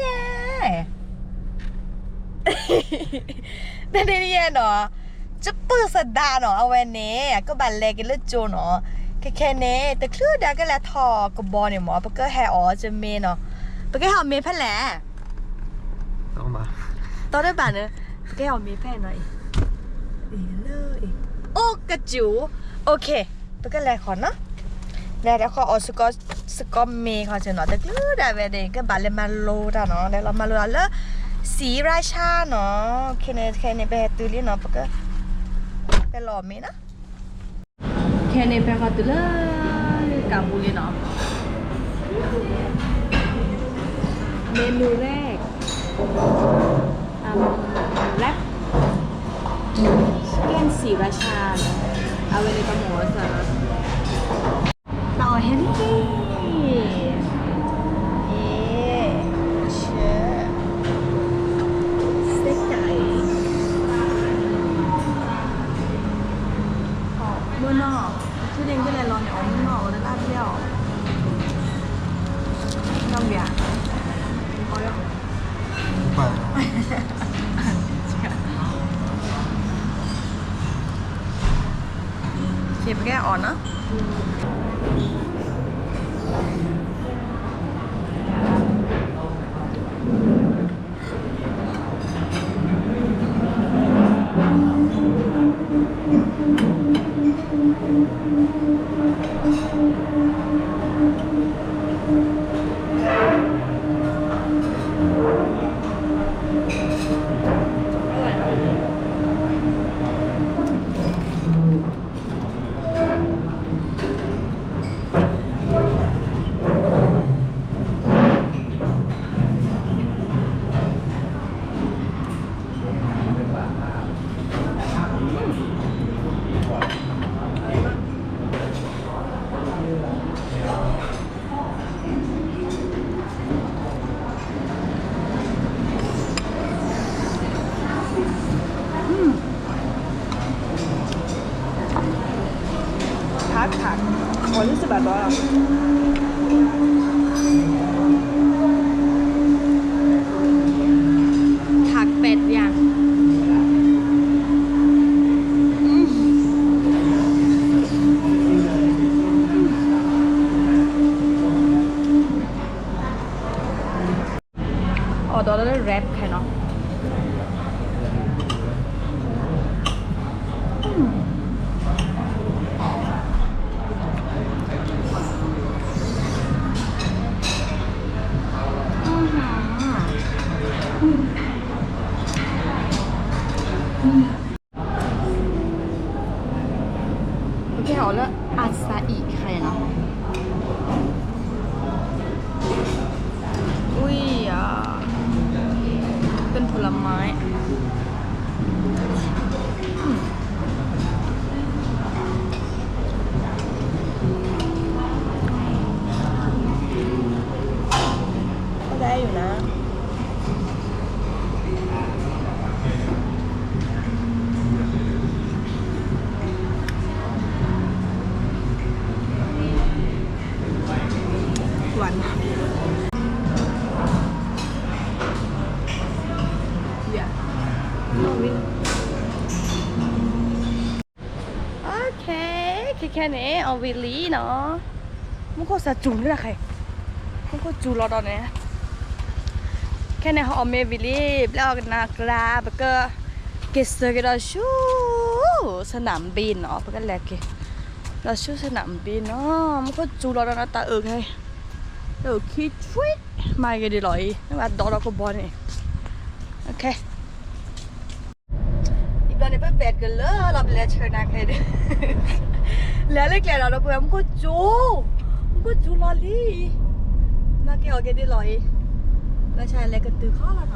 ယဲ တနံၤယဲနီၤ, ကပုၢ်စဒါနီၤ, အဝဲန့ၣ် အကဘၣ်လဲၤက့ၤလၢကၠိနီၤ, ခဲခဲန့ၣ် တချုးဒၣ်ကလဲၤထီၣ်ကဘီန့ၣ်မး ပကဟဲအီၣ်ကမ့ၤနီၤ, ပကဟဲအီၣ်မ့ၤဖဲလဲၣ်, တီတဘၣ်န့ၣ်, ပကဟဲအီၣ်မ့ၤဖဲနီၤအံၤ, အံၤလၢအံၤ, အိၣ်ကစူၤ, OK, ပကလဲၤဃီနီၤ, လဲၤတခီအီၣ်စကီးမ့ၤခီဆ့နီၤ, တချုးဒၣ်ဝဲန့ၣ် ကဘၣ်လဲၤမၤလိတၢ်နီၤ, လဲၤလီၤမၤလိတၢ်လၢ စံရၢၡါနီၤ, ခဲန့ၣ် ခဲန့ၣ် ပဟဲတုၤလံနီၤ, ပက ပလီၤမ့ၤနီၤ, ခဲန့ၣ် ပဟဲဃီၤတုၤလၢ ကၢ်ပူၤလံနီၤ, menu ရဲၣ် အ wrap chicken စံရၢၡါနီၤ, အဝဲန့ၣ်ကမိၣ်အီၤစၢ် တၢ်အီၣ်ဟဲလံ, အ့, ဆၢ, စဲးကၣ်အံၤ, မုၢ်နီၢ်, ဆူဒ့ၣ်ကလဲၤလီၤန့ၣ် အီၣ်မုၢ်နီၢ်အီၣ်တလါဘျဲၣ်အီၤ, နီၢ်ဘျဲၣ်, အီၣ်လၢ က့ၤပကဲအီၣ်နီၤ.ผัก ผัก อ๋อ รู้สึกแบบว่า ผักแปดอย่าง อืม အီၣ်ဒီးလၢ wrap ခဲနီၤ. ပကဲအီၤလၢ အစအံၤ ခဲနီၤ. อุ้ยอ่ะ เป็นผลไม้ อืม ก็ได้อยู่นะ หวาน yeah โอเค ခဲခဲန့ၣ် အီၣ်ဝံၤလံနီၤ. မူခိၣ်စးစူၤလၢခဲ မူခိၣ်စူၤလီၤဒီးန့ၣ် ခဲန့ၣ် ဟီအီၣ်မ့ၤဝံၤလံ ဘျဲၣ်အီၣ်ကနၣ်ကြၢး ပကက့ၤဆၢက့ၤဒီးဆူ စနၣ်ဘ့နီၤ ပကလဲၤက့ၤ ဒီးဆူစနၣ်ဘ့နီၤ မူခိၣ်စူၤလီၤဒီးနီၤ တၢ်အုၣ်ခဲ တၢ်အုၣ်ခံထွံ မၤဂ့ၤဒ်လီၤအံၤ နဘၣ်ဒီးဒီးကဘီန့ၣ် okay အံၤဘျီန့ၣ် ပဘဲးကလၢလီၤ ပလဲၤဆၢနၤခဲဒၣ် လဲၤလၢကျဲဒီး ဒီပုၢ်ဝဲၢ် မူခိၣ်စူၤ မူခိၣ်စူၤလီၤလံ မၤက့ၤအီၣ်က့ၤဒ်လီၤအံၤ ဘၣ်ဆၣ်လဲၤကတုၤခီလီၤနီၤ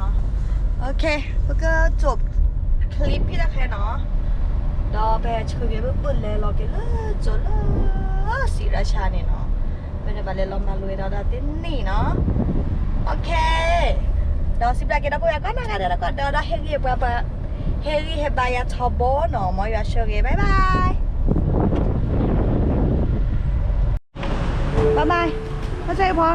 okay ပက stop clip ဖဲတၢ်ခဲနီၤ ဒီးပဟဲဆှၢက့ၤ ပဘၣ်လဲၤလီၤက့ၤလၢကၠိလၢ စံရၢၡါန့ၣ်နီၤ ဖဲန့ၣ်ဘၣ်လဲၤလီၤမၤလိဝဲဒၣ်တၢ်တနံၤနီၤ okay ဒီးစံးဘျုးက့ၤဒီပုၢ်ဝဲၢ်ကိးနီၢ်ဂၤဒဲး ဒီးဟ့ၣ်ဂံၢ်ဟ့ၣ်ဘါပှၤ ဟ့ၣ်ဂံၢ်ဟ့ၣ်ဘါယၤထီဘိနီၤ မ်ယွၤဆိၣ်ဂ့ၤ bye bye bye bye မ့ၢ်စဲးဖီ